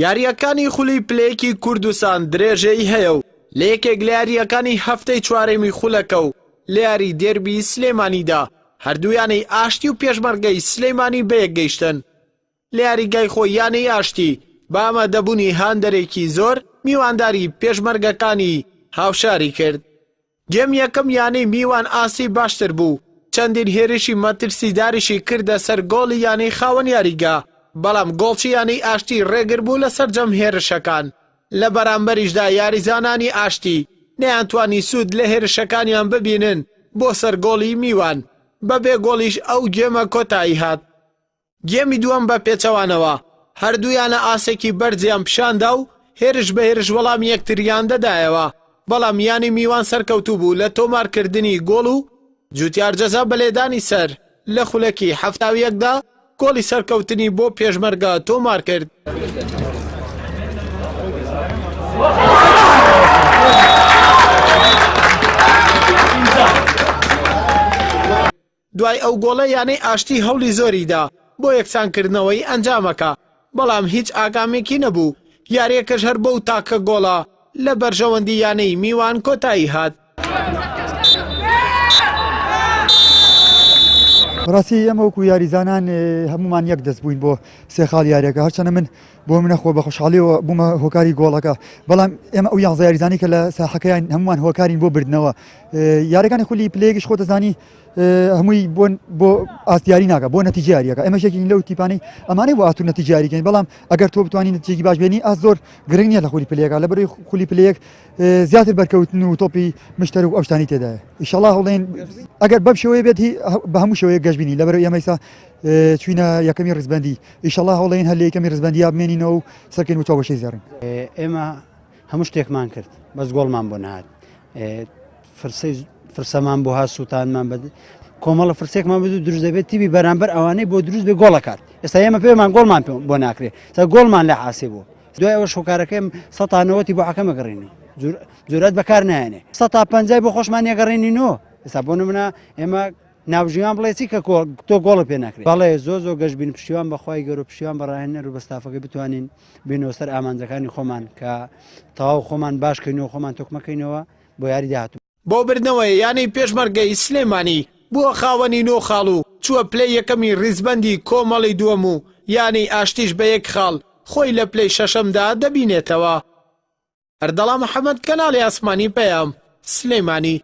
یارییەکانی خولی پلەیەکی کوردستان درێژەی هەیە و لە یەکێک لە یارییەکانی هەفتەی چوارەمی خولەکە و لە یاری دێربی سلێمانیدا هەردوو یانەی ئاشتی و پێشمەرگەی سلێمانی بەیەکگەیشتن. لە یاریگای خۆی یانەی ئاشتی بە ئامادەبوونی هاندەرێکی زۆر میوانداری پێشمەرگەکانی هاوشاری کرد. گێم یەکەم یانەی میوان ئاستی باشتر بوو، چەندین هێرشی مەترسیداریشی کردە سەر گۆڵی یانەی خاوەن یاریگا، بەڵام گۆڵچی یانەی ئاشتی رێگر بوو لە سەرجەم هێرشەکان، لە بەرامبەریشدا یاریزانانی ئاشتی نەیانتوانی سوود لە هێرشەکانیان ببینن بۆ سەر گۆڵی میوان، بەبێ گۆڵیش ئەو گێمە کۆتایی هات. گێمی دووەم بە پێچەوانەوە، هەردوو یانە ئاستێکی بەرزیان پیشاندا و هێرش بە هێرش وەڵامی یەکتریان دەدایەوە، بەڵام یانەی میوان سەرکەوتوو بوو لە تۆمارکردنی گۆڵ و جوتیار جەزا بە لێدانی سەر لە خولەکی 71 دا گۆڵی سەرکەوتنی بۆ پێشمەرگە تۆمارکرد. دوای ئەو گۆڵە یانەی ئاشتی هەوڵی زۆریدا بۆ یەکسانکردنەوەی ئەنجامەکە، بەڵام هیچ ئاکامێکی نەبوو، یارییەکەش هەر بەو تاکە گۆڵە لە بەرژەوەندی یانەی میوان کۆتایی هات. بەڕاستی ئێمە وەکو یاریزانان هەمومان یەک دەست بووین بۆ سێ خاڵ یاریەکە هەرچەنە من بۆ منە خۆ بە خۆشحاڵیەوە بوومە هۆکاری گۆڵەکە بەڵام ئێمە ئەو یانزە یاریزانی کە لە ساحەکەیان هەمووان هۆکارین بۆ بردنەوە یاریەکانی خولی پلەیەکیش خۆ دەزانی هەمووی بۆ بۆ ئاست یاری ناکە بۆ نەتیجە یاریەکە ئێمە یەکێکین لەو تیپانەی ئەمانەی بۆ ئاست و نەتیجە یاریکەین بەڵام ئەگەر تۆ بتوانین نەتیجەیەکی باش بێنی ئاست زۆر گرنگ نییە لە خولی پلەیەکە لەبەرەی خولی پلەیەک زیاتر بەرکەوتن و تۆپی مشتەر و ئەو شتانی تێدایە ئیشەڵا هەوڵێن ئەگەر بەم شێوەیە بێت بە هەموو شێوەیەک گەشببینی لەبەر ئێمەیسا چوینە یەکەمی ڕیزبندی ئیشەڵا هەوڵێن هەر لە یەکەمی ڕیزبندیا بمێنینەوە و سەرکەین و چاوەشەی زێڕین ئێمە هەموو شتێکمان کرد بەس گۆڵمان بۆ نهات فرسەی فرسەمان بۆ هات سووتانمان بە کۆمەڵە فرسێکمان بدو دروست دەبێت تیبی بەرامبەر ئەوانەی بۆ دروست بێ گۆڵەکات ئێستا ئێمە پێمان گۆڵمان بۆ ناکرێت تا گۆڵمان لە حاسی بوو دوای ئەوە شۆکارەکەم سەتانەوەتی بۆ حەکەمە گەڕێنی جورات بەکار نایەنێ سە تا پەنجای بۆ خۆشمان یەگەڕێنینەوە ئێستا بۆ نمونە ئێمە ناوژیوان بڵێ چی کە تۆ گۆڵە پێ ناکرێت بەڵێ زۆ زۆ گەشتبین پشتیوان بەخوای گەورە پشتیوان بە ڕاهێنەر و بەستافەکەی بتوانین بینەوە سەر ئامانجەکانی خۆمان کە تەواو خۆمان باشکەینەوە خۆمان تۆکمەکەینەوە بۆ یاری داهاتوو. بەو بردنەوەیە یانەی پێشمەرگەی سلێمانی بووە خاوەنی نۆ خاڵ و چووە پلەی یەکەمی ریزبەندی کۆمەڵی دووەم و یانەی ئاشتیش بە یەک خاڵ خۆی لە پلەی شەشەمدا دەبینێتەوە. ئەردەڵان محەمەد، کەناڵی ئاسمانی پەیام، سلێمانی.